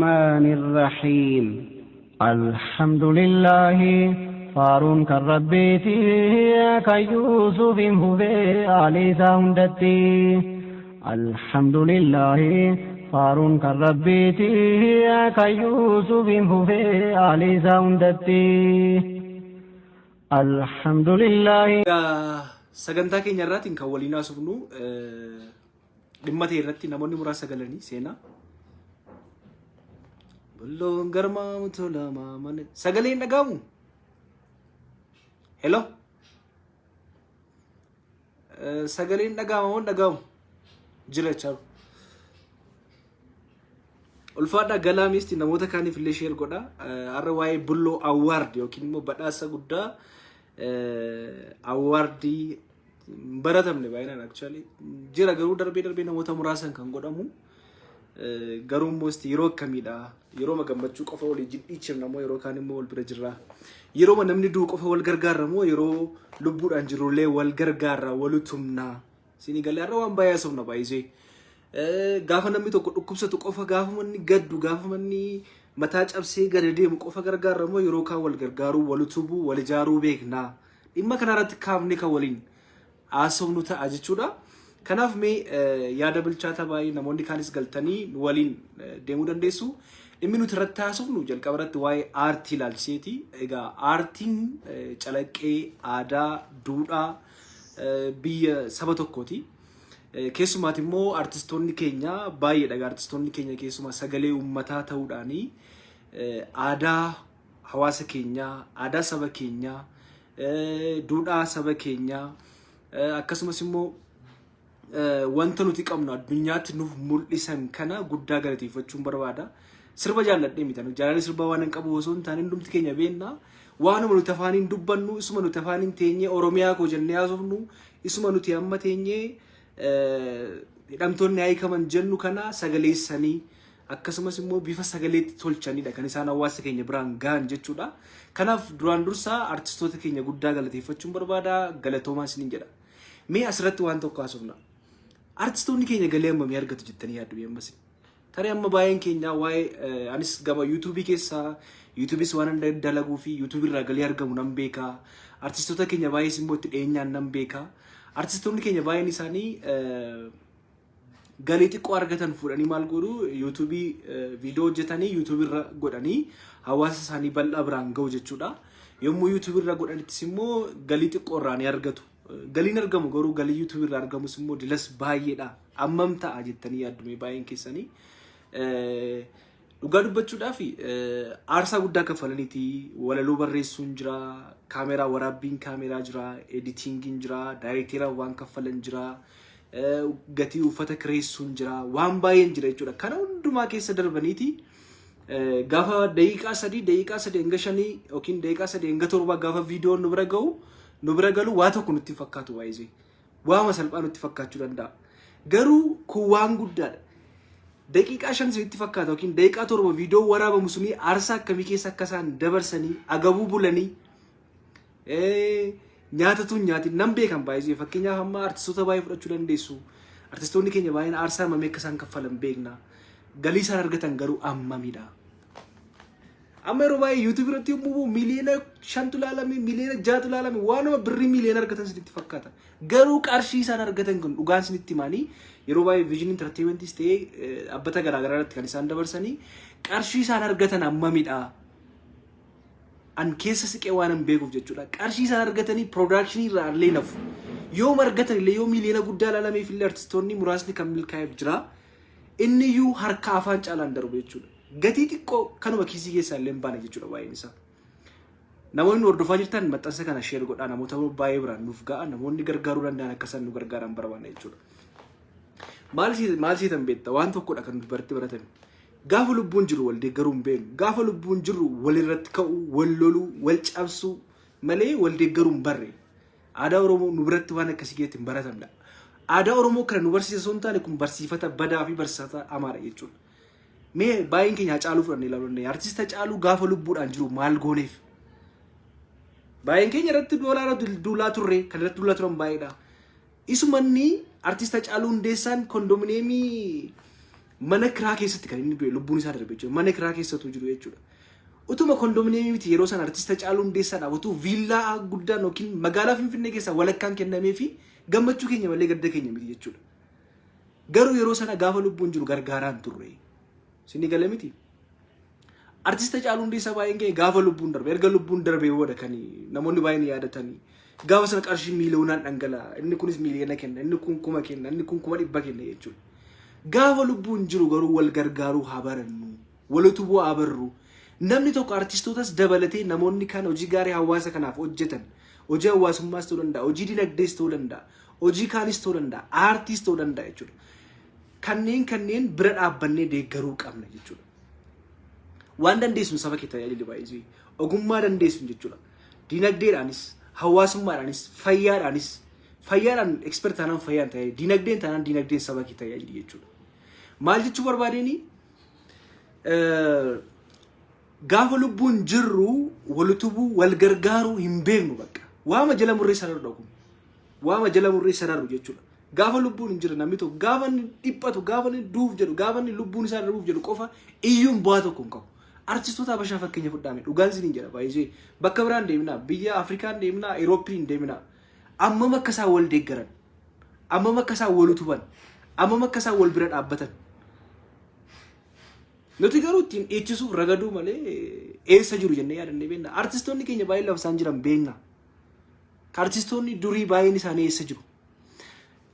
الرحمن الرحيم. الحمد لله faaruun kan Rabbiiti, kan Yuusufiin fufee aalii isaa hundatti. Alhamdulillahi faaruun kan Rabbiiti, kan Yuusufiin fufee aalii isaa hundatti. Alhamdulillahi. Sagantaa keenya irraatiin kan waliin haasofnu dhimma ta'e irratti namoonni muraasa galanii seenaa. Bulloon garmaamu tolamaa mana. Sagalee hin dhaga'amu? Hello? Sagaleen dhaga'ama moo hin dhaga'amu? Jira jechaa. Ulfaadhaa galaa miisti namoota kaaniif illee share godha. Har'a waa'ee Bulloo Award yookiin immoo badhaasa guddaa awardii hin baratamne baay'inaan actually jira, garuu darbee darbee namoota muraasan kan godhamu. Garuu immoo yeroo akkamiidha? Yeroo gammachuu qofa walii jidhiichifna moo yeroo kaan immoo wal bira jirra? Yeroo namni du'u qofa wal gargaarra moo yeroo lubbuudhaan jirullee wal gargaarra, wal utumna? Isinii galee har'a waan baay'ee haasofna baay'isee. Gaafa namni tokko dhukkubsatu qofa, gaafa manni gaddu, gaafa manni mataa cabsee gadi deemu qofa gargaarra moo yeroo kaan wal gargaaruu, wal utubuu, wal ijaaruu beekna? Dhimma kanarratti kaafne kan waliin haasofnu ta'a jechuudha. Kanaaf mee yaada bilchaata baay'ee namoonni kaanis galtanii nu waliin deemuu dandeessu. Dhimmi nuti irratti haasofnu jalqaba irratti waa'ee aartii ilaalchiseeti. Egaa aartiin calaqqee aadaa, duudhaa biyya saba tokkooti. Keessumaati immoo artistoonni keenya baay'eedha. Artistoonni keenya keessumaa sagalee uummataa ta'uudhaanii aadaa hawaasa keenyaa, aadaa saba keenyaa, duudhaa saba keenyaa, akkasumas immoo wanta nuti qabnu addunyaatti nuuf mul'isan kana guddaa galateeffachuun barbaada. Sirba jaalladhee miti. Jaalala sirbaa waan hin qabu osoo hin taane, hundumti keenya beekna. Waanuma nuti afaaniin dubbannu, isuma nuti afaaniin teenyee Oromiyaa koo jennee haasofnu, isuma nuti amma teenyee hidhamtoonni hiikaman jennu kana sagaleessanii akkasumas immoo bifa sagaleetti tolchanidha kan isaan hawaasa keenya biraan gahan jechuudha. Kanaaf duraan dursaa artistoota keenya guddaa galateeffachuun barbaada. Galatoomaa isiniin jedha. Mee asirratti waan tokko haasofna. Artistoonni keenya galii hammamii argatu jettanii yaaddu ammas? Tarii amma baay'een keenya waa'ee anis gama YouTubeii keessaa YouTubeis waan dalaguu fi YouTubeii irraa galii argamu nan beeka. Artistoota keenya baay'ees immoo itti dhiyeenyaan nan beeka. Artistoonni keenya baay'een isaanii galii xiqqoo argatan fuudhanii maal godhu? YouTubeii viidiyoo hojjetanii YouTubeii irra godhanii hawaasa isaanii bal'aa biraan gahu jechuudha. Yommuu YouTubeii irra godhanittis immoo galii xiqqoo irraa ni argatu. Galiin argamu garuu, galii YouTubeii irraa argamus immoo dilas baay'eedha. Ammam ta'a jettanii yaaddume baay'een keessanii? Dhugaa dubbachuudhaaf aarsaa guddaa kaffalaniiti. Walaloo barreessuun jira, kaameraa waraabbiin kaameraa jira, editingiin jira, daayirekteeraan waan kaffalan jira, gatii uffata kireessuun jira, waan baay'een jira jechuudha. Kana hundumaa keessa darbaniiti gaafa daqiiqaa 3, daqiiqaa 3 hanga 5 yookiin daqiiqaa 3 hanga 7 gaafa viidiyoon nu bira gahu, nu bira galu, waa tokko nutti fakkaatu baay'isee. Waama salphaa nutti fakkaachuu danda'a. Garuu kun waan guddaadha. Daqiiqaa 5 isinitti fakkaata yookiin daqiiqaa 7 viidiyoo waraabamu sunii aarsaa akkamii keessa akka isaan dabarsanii, agabuu bulanii, nyaata tun nyaatin nan beekan baay'ee. Fakkeenyaaf amma artistoota baay'ee fudhachuu dandeessu. Artistoonni keenya baay'een aarsaa hammamii akka isaan kaffalan beekna. Galii isaan argatan garuu ammamidha? Amma yeroo baay'ee YouTubeii irratti yommuu bu'u miiliyoona 5tu ilaalame, miiliyoona 6tu ilaalame, waanuma birrii miiliyoona argatan isinitti fakkaata. Garuu qarshii isaan argatan kun, dhugaan isinitti himaanii, yeroo baay'ee Vision Entertainmentis ta'ee dhaabbata garaagaraa irratti kan isaan dabarsanii qarshii isaan argatan hammamidha? An keessa siqee waan hin beekuuf jechuudha. Qarshii isaan argatanii productionii irraa illee nafu. Yoom argatan illee, yoo miiliyoona guddaa ilaalameef illee, artistoonni muraasni kan milkaa'eef jira. Inni iyyuu harka afaan caalaan darbu jechuudha. Gatii xiqqoo kanuma kiisii keessaa illee hin baane jechuudha baay'een isaa. Namoonni nu hordofaa jirtan maxxansa kana share godhaa, namoota baay'ee biraan nuuf ga'a, namoonni gargaaruu danda'an akka isaan nu gargaaran barbaanna jechuudha. Maal siitan beekta, waan tokkodha kan nuti baratti baratame. Gaafa lubbuun jiru wal deeggaruu hin beeknu. Gaafa lubbuun jirru walirratti ka'uu, wal loluu, wal cabsuu malee wal deeggaruu hin barre. Aadaa Oromoo nu biratti waan akkasii keessatti hin baratamne. Aadaa Oromoo kana nu barsiisa osoo hin taane, kun barsiifata badaa fi barsiifata hamaadha jechuudha. Mee baay'een keenya Hacaaluu fudhannee ilaaluu dandeenya. Artist Hacaaluu gaafa lubbuudhaan jiru maal gooneef? Baay'een keenya irratti doolaara duulaa turre, kan irratti duulaa turan baay'eedha. Isumanni artist Hacaaluu Hundeessaan kondominiyeemii Mana kiraa keessatti kan inni du'e, lubbuun isaa darbe jechuudha. Mana kiraa keessatu jiru jechuudha. Utuma kondominiyeemii miti, yeroo sana artista Haacaaluu Hundeessaadhaaf utuu viillaa guddaan yookiin magaalaa Finfinnee keessaa walakkaan kennamee fi gammachuu keenya malee gadda keenya miti jechuudha. Garuu yeroo sana gaafa lubbuun jiru gargaaraan turre. Sinii gale miti. Artista Haacaaluu Hundeessaa baay'een keenya gaafa lubbuun darbe, erga lubbuun darbee booda kan namoonni baay'een yaadatanii, gaafa sana qarshii miiliyoonaan dhangala'a. Inni kunis miiliyoona kenna, inni kun 1000 kenna, inni kun 100,000 kenna jechuudha. Gaafa lubbuun jiru garuu wal gargaaruu haa barannu. Wal utubuu haa barru. Namni tokko artistootas dabalatee namoonni kan hojii gaarii hawaasa kanaaf hojjetan, hojii hawaasummaas ta'uu danda'a, hojii dinagdees ta'uu danda'a, hojii kaanis ta'uu danda'a, aartiis ta'uu danda'a jechuudha. Kanneen bira dhaabbannee deeggaruu qabna jechuudha. Waan dandeessuun saba kee tajaajilli baay'isuu ogummaa dandeessuun jechuudha. Dinagdeedhaanis, hawaasummaadhaanis, fayyaadhaanis, fayyaadhaan expert taanaan fayyaan tajaajili, dinagdeen taanaan dinagdeen saba kee tajaajili jechuudha. Maal jechuu barbaadeenii, gaafa lubbuun jirru wal utubuu, wal gargaaruu hin beeknu bakka. Waama jala murree sararudha kun. Waama jala murree sararu jechuudha. Gaafa lubbuun hin jirre namni tokko gaafa inni dhiphatu, gaafa inni duuf jedhu, gaafa inni lubbuun isaa darbuuf jedhu qofa iyyuun bu'aa tokko hin qabu. Artistoota Habashaa fakkeenya fudhaame, dhugaan isiniin jedha, baay'isee bakka biraan deemnaa, biyya Afrikaan deemnaa, Eurooppii hin deemnaa. Ammam akka isaan wal deeggaran, ammam akka isaan wal utuban, ammam akka isaan wal bira dhaabbatan. Nuti garuu ittiin dhiichisuuf ragaduu malee eessa jiru jennee yaadannee beekna. Artistoonni keenya baay'een lafa isaan jiran beekna. Artistoonni durii baay'een isaanii eessa jiru?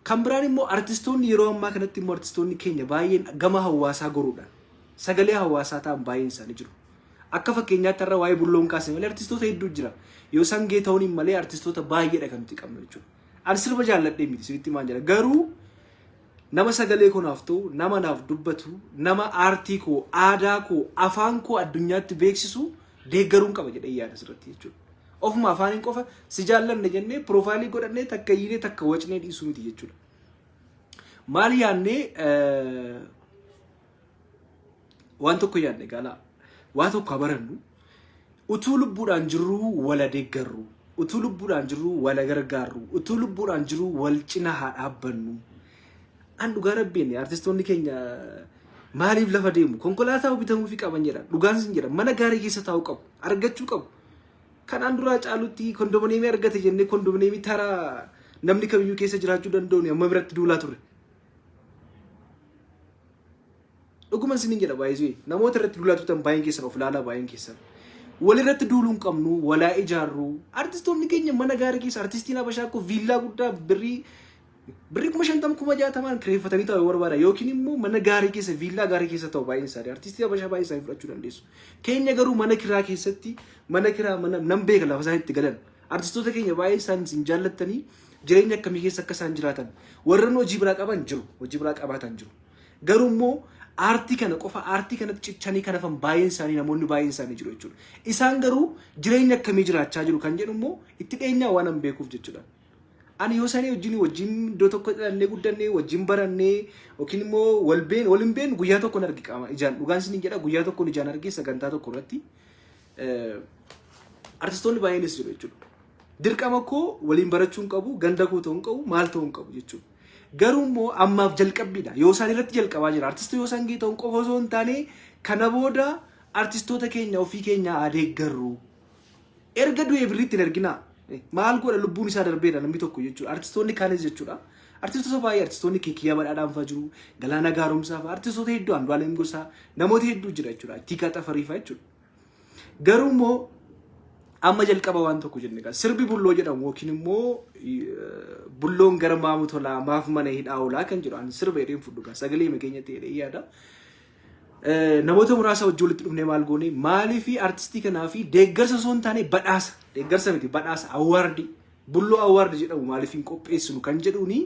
Kan biraan immoo artistoonni yeroo ammaa kanatti immoo artistoonni keenya baay'een gama hawaasaa goruudhaan sagalee hawaasaa ta'an baay'een isaanii jiru. Akka fakkeenyaatti har'a waa'ee Bulloon kaase malee artistoota hedduu jira. Yoo sangee ta'uun malee artistoota baay'eedha kan nuti qabnu jechuudha. Ani sirba jaalladhee miti, sirriitti maan jedha, garuu nama sagalee koo naaf ta'u, nama naaf dubbatu, nama aartii koo, aadaa koo, afaan koo addunyaatti beeksisu deeggaruun qaba jedhee yaada asirratti jechuudha. Ofuma afaaniin qofa si jaallanne jennee profile godhannee takka iyyinee takka wacnee dhiisuu miti jechuudha. Maal yaadnee, waan tokko yaadne gaalaa waa tokko haa barannu. Utuu lubbuudhaan jirruu wala deeggarru, utuu lubbuudhaan jirruu wala gargaarru, utuu lubbuudhaan jirruu wal cina haa dhaabbannu. An dhugaa rabbiin artistoonni keenya maaliif lafa deemu? Konkolaataa bitamuufii qaban jedha. Dhugaan sin jedha, mana gaarii keessa taa'uu qabu, argachuu qabu. Kanaan duraa caalutti kondominiyeemii argate jennee kondominiyeemii taraa namni kamiyyuu keessa jiraachuu danda'u amma biratti duulaa turre. Dhuguma isiniin jedha, baay'isee namoota irratti duulaa turtan baay'een keessan of ilaalaa baay'een keessan. Walirratti duuluu hin qabnu, walaa ijaarru. Artistoonni keenya mana gaarii keessa, artistiin Habashaa akkoo viillaa guddaa birrii 50,000, 60,000n kireeffatanii ta'uu barbaada, yookiin immoo mana gaarii keessa, viillaa gaarii keessa ta'u baay'een isaanii, artistii Habashaa baay'ee isaanii fudhachuu dandeessu. Keenya garuu mana kiraa keessatti, mana kiraa, mana nan beeka lafa isaan itti galan. Artistoota keenya baay'ee isaan isin jaallattanii jireenya akkamii keessa akka isaan jiraatan, warreen hojii biraa qaban jiru, hojii biraa qabaatan jiru. Garuu immoo aartii kana qofa, aartii kanatti cichanii kan hafan baay'een isaanii, namoonni baay'een isaanii jiru jechuudha. Isaan garuu jireenya akkamii jiraachaa jiru kan jedhu immoo itti dhiyeenyaa waan an beekuuf jechuudha. Ani yoo isaanii wajjin iddoo tokko dhalannee guddannee wajjin barannee yookiin immoo wal been wal hin beeknu, guyyaa tokko arge qaama ijaan, dhugaan isiniin jedha, guyyaa tokko ijaan argee sagantaa tokko irratti artistoonni baay'eenis jiru jechuudha. Dirqama koo waliin barachuu hin qabu, ganda koo ta'uu hin qabu, maal ta'uu hin qabu jechuudha. Garuu immoo ammaaf jalqabbiidha. Yoo isaan irratti jalqabaa jira. Artistii yoo isaan ta'uun qofa osoo hin taane, kana booda artistoota keenya ofii keenya adeeggarru. Erga du'ee birriitti hin erginaa. Maal godha, lubbuun isaa darbeera namni tokko jechuudha. Artistoonni kaanis jechuudha. Artistoota baay'ee, artistoonni Keekiyyaa Badhaadhaan fa'aa jiru. Galaana Gaaromsaa fa'aa, artistoota hedduu, Andu'aalem Gosaa, namoota hedduu jira jechuudha. Tiikaa Xafarii fa'aa jechuudha. Garuu immoo amma jalqaba waan tokko jenne egaa, sirbi Bulloo jedhamu yookiin immoo "Bulloon gara maamu tolaa maaf mana hidhaa oolaa" kan jedhu, ani sirba jedheen fudhu gaa, sagalee keenyatti jedhee yaada. Namoota muraasa wajjin walitti dhufnee maal goone, maalii fi artistii kanaa fi deeggarsa osoo hin taane badhaasa, deeggarsa miti, badhaasa, award, Bulloo award jedhamu maaliif hin qopheessinu kan jedhuuni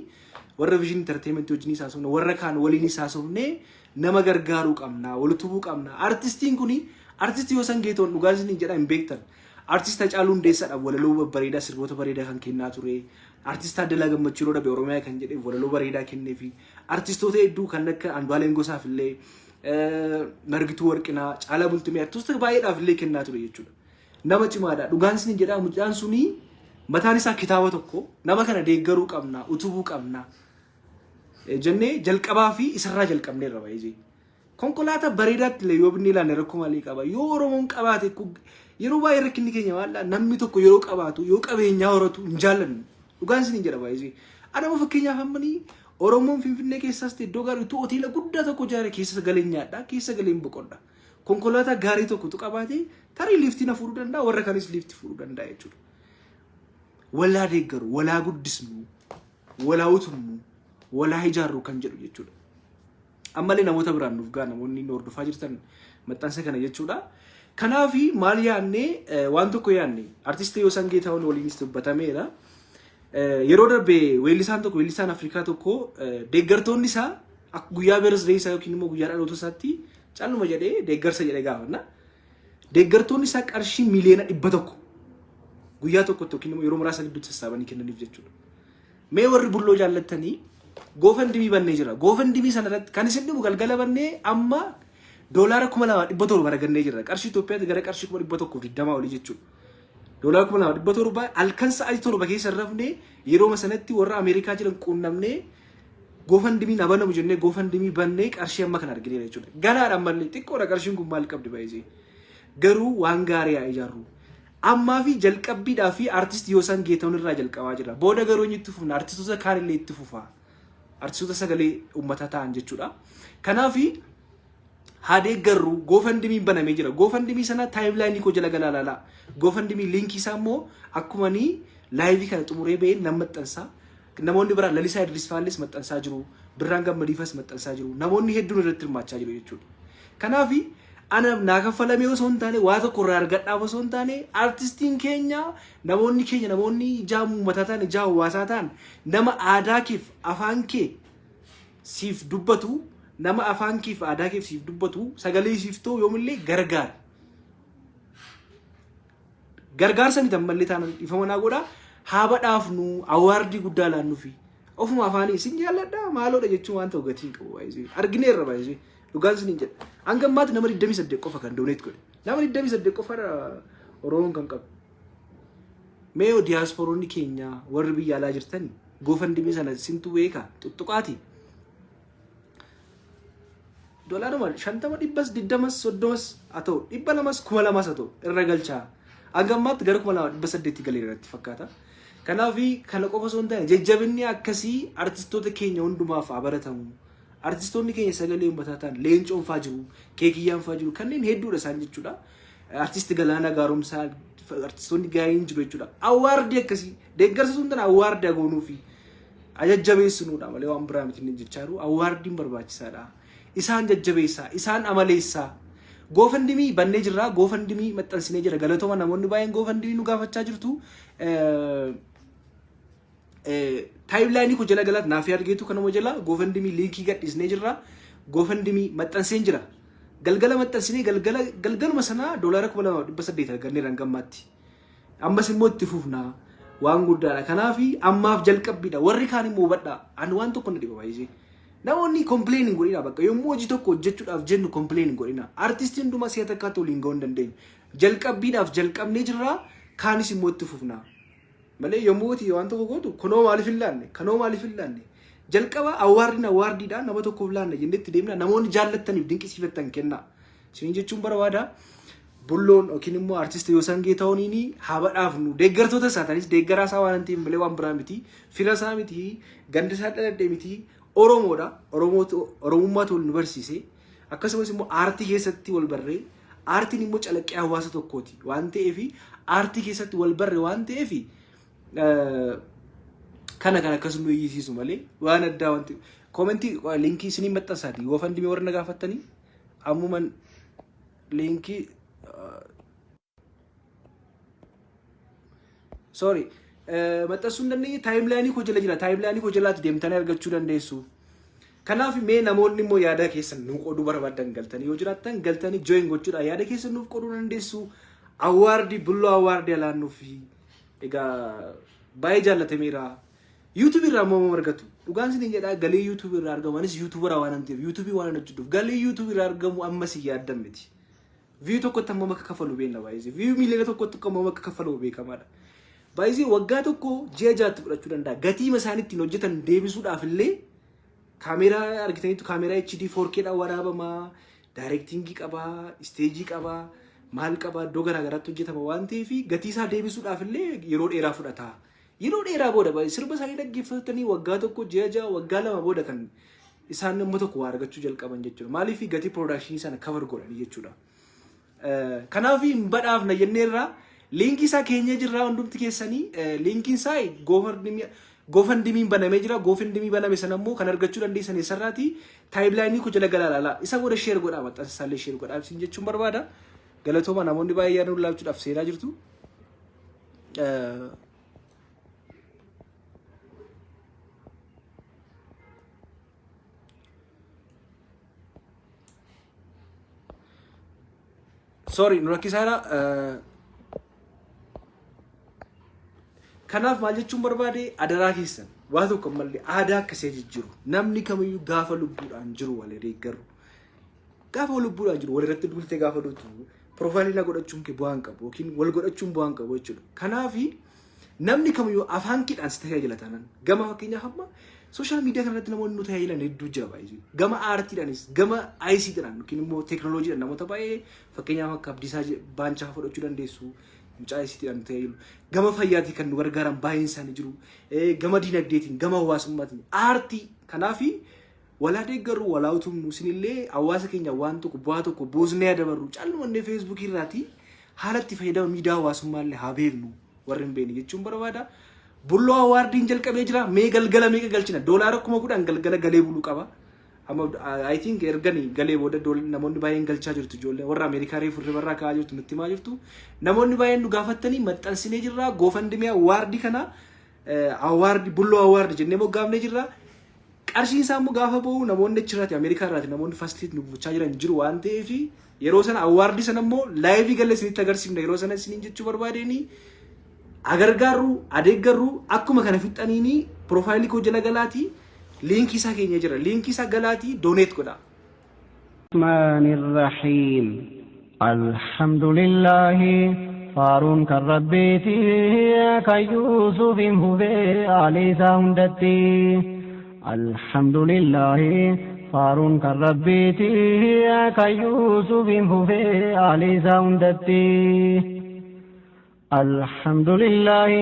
warra Vision Entertainment wajjin haasofne, warra kaan waliin haasofne. Nama gargaaruu qabna, wal utubuu qabna. Artistiin kuni, artistii yoo san geetoon, dhugaa isiniin jedha, hin beektan. Artist Hacaaluu Hundeessaadhaaf walaloo babbareedaa, sirboota bareedaa kan kennaa ture. Artist Taaddalaa Gammachuu yeroo dhabe Oromiyaa kan jedhe walaloo bareedaa kenneefi. Artistoota hedduu kan akka Andu'aalem Gosaaf illee, Margituu Warqinaa, Caalaa Bultumee, artistoota baay'eedhaaf illee kennaa ture jechuudha. Nama cimaadha. Dhugaan isiniin jedha, mucaan suni mataan isaa kitaaba tokko. Nama kana deeggaruu qabna, utubuu qabna jennee jalqabaa fi isarraa jalqabneerra baay'ee. Konkolaataa bareedaatti illee yoo binnee ilaanne rakkoo maalii qaba? Yoo Oromoon qabaate, yeroo baay'ee rakkinni keenya maal, namni tokko yeroo qabaatu, yoo qabeenyaa horatu hin jaallannu. Dhugaan isin jedha baay'ee. Adama fakkeenyaaf ammanii Oromoon Finfinnee keessaas ta'e iddoo gaarii utuu hoteela guddaa tokko ijaare keessa galeen nyaadha, keessa galeen boqodha. Konkolaataa gaarii tokkotu qabaate tarii liiftii na fuudhuu danda'a, warra kanis liiftii fuudhuu danda'a jechuudha. Walaa deeggaru, walaa guddisnu, walaa utubnu, walaa ijaarru kan jedhu jechuudha. Ammallee namoota biraan nuuf ga'a, namoonni nu hordofaa jirtan maxxansa kana jechuudha. Kanaaf maal yaadne? Waan tokko yaadne. Artistii Yoosan Geetahuun waliinis dubbatameera. Yeroo darbe weellisaan tokko, weellisaan Afrikaa tokko, deeggartoonni isaa guyyaa birthday isaa yookiin immoo guyyaa dhaloota isaatti calluma jedhee deeggarsa jedhee gaafanna. Deeggartoonni isaa qarshii 100,000,000 guyyaa tokkotti yookiin immoo yeroo muraasa gidduutti sassaabanii kennaniif jechuudha. Mee warri Bulloo jaallattanii GoFundMe bannee jira. GoFundMe sana irratti kan isin dhibu galgala bannee amma $2,700 argannee jirra. Qarshii Itoophiyaatti gara qarshii 120,000 olii jechuudha. $2,700 halkan sa'aatii 7 keessa rafnee yeroo sanatti warra Ameerikaa jiran quunnamnee GoFundMe na banamu jennee GoFundMe bannee qarshii amma kana argineera jechuudha. Ganaadha ammallee, xiqqoodha qarshiin kun, maal qabdi baay'isee. Garuu waan gaarii haa ijaarru. Ammaa fi jalqabbiidhaa fi artistii Yoosan Geetahuun irraa jalqabaa jira. Booda garuu inni itti fufna, artistoota kaanillee itti fufa. Artistoota sagalee uummataa ta'an jechuudha. Kanaaf haa deeggarru. GoFundMe banamee jira. GoFundMe sana timeline koo jala galaa ilaalaa. GoFundMe linkii isaa immoo akkuma ni live kana xumuree ba'ee nan maxxansa. Namoonni biraa Lalisaa Idris Faallis maxxansaa jiru. Birraan Gammadiifas maxxansaa jiru. Namoonni hedduun irratti hirmaachaa jiru jechuudha. Kanaaf ana naa kaffalamee osoo hin taane, waa tokko irraa argadhaaf osoo hin taane, artistiin keenya, namoonni keenya, namoonni ijaa uummataa ta'an, ijaa hawaasaa ta'an, nama aadaa keef afaan kee siif dubbatu, nama afaan keef aadaa keef siif dubbatu, sagalee siif ta'u yoomillee gargaara. Gargaarsa miti ammallee taanaan, dhiifama naa godhaa, haa badhaafnu, award guddaa laannuufi. Ofuma afaanii isin jaalladha maaloodha jechuun waan ta'u gatii hin qabu baay'isee. Argineerra baay'isee. Dhugaan isiniin jedha. Hanga ammaatti nama 28 qofa kan donate godhe. Nama 28 qofa Oromoon kan qabu. Mee diyaasporoonni keenya warri biyya alaa jirtan GoFundMe sana sintu beeka xuxuqaati. $50, 100s, 20s, 30s haa ta'u, 200s, 2,000s haa ta'u irra galchaa. Hanga ammaatti gara 2,800 galeera irratti fakkaata. Kanaaf kana qofa osoo hin taane jajjabinni akkasii artistoota keenya hundumaaf haa baratamu. Artistoonni keenya sagalee uummataa ta'an Leencoon faa jiru, Keekiyyaan faa jiru, kanneen hedduudha isaan jechuudha. Artisti Galaanaa Gaaromsaa, artistoonni gaariin jiru jechuudha. Award akkasii deeggarsa sun tana award goonuu fi jajjabeessinuudha malee waan biraa miti inni jechaa jiru. Awardiin barbaachisaadha. Isaan jajjabeessaa, isaan amaleessaa. GoFundMe bannee jirra. GoFundMe maxxansinee jira. Galatooma, namoonni baay'een GoFundMe nu gaafachaa jirtu. Timeline koo jala galaat naaf argeetu kanuma jala GoFundMe linkii gadhiisnee jirra. GoFundMe maxxanseen jira. Galgala maxxansinee galgala galgaluma sanaa $2,800 arganneerra hangammaatti. Ammas immoo itti fufnaa. Waan guddaadha. Kanaaf ammaaf jalqabbiidha. Warri kaan immoo hubadhaa. Ani waan tokko na dhiba baay'isee. Namoonni complain hin godhina bakka yommuu hojii tokko hojjechuudhaaf jennu complain hin godhina. Artistiin hundumaa si'a takkaatti waliin ga'uu hin dandeenyu. Jalqabbiidhaaf jalqabnee jirra. Kaanis immoo itti fufnaa. Malee yommuu ati waan tokko gootu kunoo maaliif hin laanne? Kanoo maaliif hin laanne? Jalqaba awardiin awardiidha, nama tokkoof laanna jennee itti deemna, namoonni jaallattaniif dinqisiifattan kennaa. Isin jechuun barbaada. Bulloon yookiin immoo artistii Yoosan Geetahuuniin haa badhaafnu. Deeggartoota isaa ta'anis deeggaraa isaa waan ta'eef malee waan biraa miti. Fira isaa miti, ganda isaa dhaladhe miti. Oromoodha. Oromummaatu wal nu barsiise. Akkasumas immoo aartii keessatti wal barree, aartiin immoo calaqqee hawaasa tokkooti waan ta'eef, aartii keessatti wal barre waan ta'eef, kana kan akkasuma nu iyyisiisu malee waan addaa wanti comment linkii isinii maxxansaati. GoFundMe warra na gaafattanii ammuman linkii, sorry, maxxansuu hin dandeenye, timeline koo jala jira. Timeline koo jalaatti deemtanii argachuu dandeessu. Kanaaf mee namoonni immoo yaada keessan nu qooduu barbaadan galtanii yoo jiraattan galtanii join gochuudha yaada keessan nuuf qooduu dandeessu. Award, Bulloo award alaannuuf egaa baay'ee jaallatameera. YouTube irraa immoo argatu. Dhugaan isin jedhaa, galii YouTube irraa argamu, anis YouTuber waan ta'eef, YouTube waan hojjedhuuf, galii YouTube irraa argamu ammas hin yaaddan miti. View tokkotti hammam akka kaffalu beekna baay'ee. View 1,000,000 tokkotti hammam akka kaffalu beekamaadha. Baay'ee waggaa tokko ji'a 6tti fudhachuu danda'a. Gatii isaan ittiin hojjetan deebisuudhaaf illee kaameeraa argitaniitu, kaameeraa HD 4K dhaan waraabama. Directingii qabaa, stageii qabaa, maal qabaa, iddoo garaagaraatti hojjetama waan ta'eef gatii isaa deebisuudhaaf illee yeroo dheeraa fudhata. Yeroo dheeraa booda sirba isaanii dhaggeeffatanii waggaa 1, ji'a 6, waggaa 2 booda kan isaan nama tokko waa argachuu jalqaban jechuudha. Maaliif? Gatii productionii sana cover godhanii jechuudha. Kanaaf hin badhaafna jenneerraa, linkii isaa keenya jirraa hundumti keessanii. Linkiin isaa GoFundMen banamee jira. GoFundMe baname sana immoo kan argachuu dandeessan eessarraati? Timelineii koo jala galaa ilaalaa. Isa booda share godhaa, maxxansa isaallee share godhaa isin jechuun barbaada. Galatooma, namoonni baay'ee yaada laachuudhaaf seenaa jirtu. Sorry, nu rakkisaadha. Kanaaf maal jechuun barbaade, adaraa keessan waa tokko ammallee aadaa akkasii jijjiiru. Namni kamiyyuu gaafa lubbuudhaan jiru wal deeggaru. Gaafa lubbuudhaan jiru walirratti duultee gaafa duutu profileii na godhachuun kee bu'aa hin qabu yookiin wal godhachuun bu'aa hin qabu jechuudha. Kanaafi namni kamiyyuu afaan keedhaan si tajaajila taanaan, gama fakkeenyaaf amma social media kanarratti namoonni nu tajaajilan hedduu jira baay'ee. Gama aartiidhaanis, gama ICTdhaan yookiin immoo teekinooloojiidhaan namoota baay'ee, fakkeenyaaf akka Abdiisaa Baanchaa fudhachuu dandeessu. Mucaa ICTdhaan nu tajaajilu. Gama fayyaatiin kan nu gargaaran baay'een isaanii jiru. Gama diinagdeetiin, gama hawaasummaatiin, aartii. Kanaafi walaa deeggarru, walaa utubnu. Isinillee hawaasa keenya waan tokko bu'aa tokko buusnee adabarru. Callumannee Facebookii irraatii haala itti fayyadama miidiyaa hawaasummaa illee haa beeknu warri hin beekne jechuun barbaada. Bulloo Awardiin jalqabee jira. Mee galgala meeqa galchina? $10,000 galgala galee buluu qaba. Amma I think ergani galee booda namoonni baay'een galchaa jirtu, ijoollee warra Ameerikaa reefu irraa ka'aa jirtu, nutti himaa jirtu. Namoonni baay'een nu gaafattanii maxxansinee jirra. GoFundMe awardii kana, awardii Bulloo Award jennee moggaafnee jirra. Qarshiin isaa immoo gaafa ba'u namoonni achirraati, Ameerikaa irraati, namoonni facilitate nu gochaa jiran jiru waan ta'eef yeroo sana awardii sana immoo liveii galee isinitti agarsiifna yeroo sana isiniin jechuu barbaadeenii. Agargaarru, adeeggarru. Akkuma kana fixxaniini profileii koo jala galaatii linkii isaa keenya jira, linkii isaa galaatii donate godha. الرحمن الرحيم. الحمد لله faaruun kan rabbiiti, kan Yuusufin fufee aliisaa hundatti. الحمد لله faaruun kan rabbiiti, kan Yuusufin fufee aliisaa hundatti. الحمد لله.